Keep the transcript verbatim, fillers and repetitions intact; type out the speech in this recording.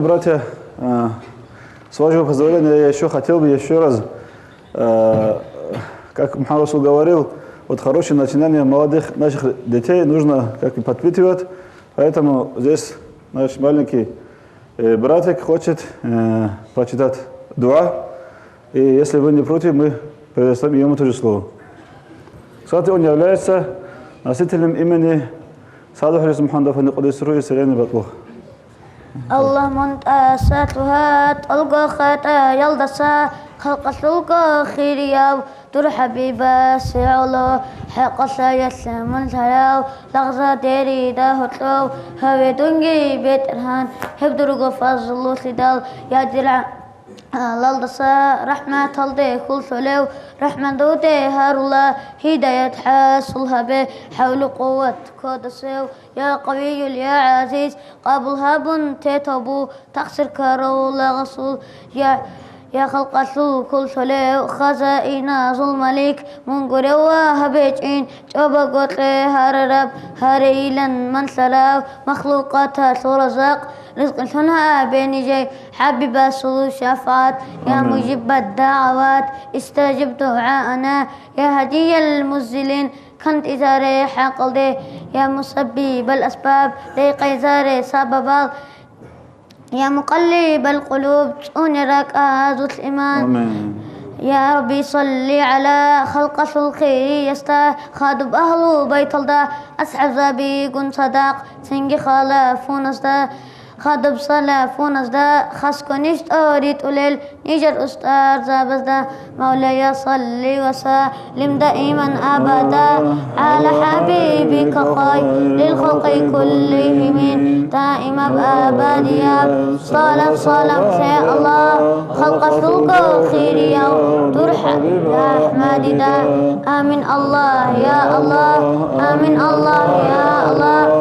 Братья, э, с вашего позволения, я еще хотел бы еще раз, э, как Мухаммад Расул говорил, вот хорошие начинания молодых наших детей нужно как и подпитывать. Поэтому здесь наш маленький, э, братик хочет, э, прочитать дуа. И если вы не против, мы предоставим ему тоже слово. Кстати, он является носителем имени Салихулис Мухаммадов Никодисру и Селени Батлух. Аллагь, мун тӀаса лъугьа тӀолго хатӀаялдаса, халкъалъулго хирияв, дур хӀабибасе гӀоло, хӀакъалъаялъ мун лъарав, лагъзадерида гьоркьов, гьаве дунги, БетӀергьан, гьеб дурго фазлулъидал, я дир гӀа-, лалдаса рахӀматалде хьул лъолев, рахӀман дувде гьарула, гьидаят хӀасул гьабе, хӀавлу-къуват кодасев, я Къавиюл, я ГӀазиз, къабул гьабун те тавбу, тахсир ккарав лагъасул, я, я халкъалъул хьул лъолев, хазаиназул малик, мун гурев ва гьабечӀин, чӀобаго кье гьарараб, гьарейилан манлъарав, махлукъаталъул разакъ, ризкъилъун гьабе нижее хӀабибасул шафагӀат, я Амин. Мужибат дагӀават, истажиб дугӀаана, я гьадиял мунзилин, кантӀизаре хӀакъалде, я мусаббибал асбаб, рекъезаре сабабал, я мукъаллибал къулуб, цӀуне ракӀазулъ иман. Амин. Я Рабби, салли гӀала халкъалъул хириясда, хадуб агьлу байталда, асхӀабзабигун цадахъ, цинги халафунасда, хадуб салафунасда, хасго ниж тӀоритӀулел, нижер устарзабазда. Мавлая, салли ва саллим даиман абада гӀала хӀабибика хайрил халкъи куллихимин. Даимаб абадияб салат салам лъе, Аллагь, халкъалъулго хирияв дур хӀабиб АхӀмадида. Амин, Аллагь, я Аллагь, амин, Аллагь, я Аллагь.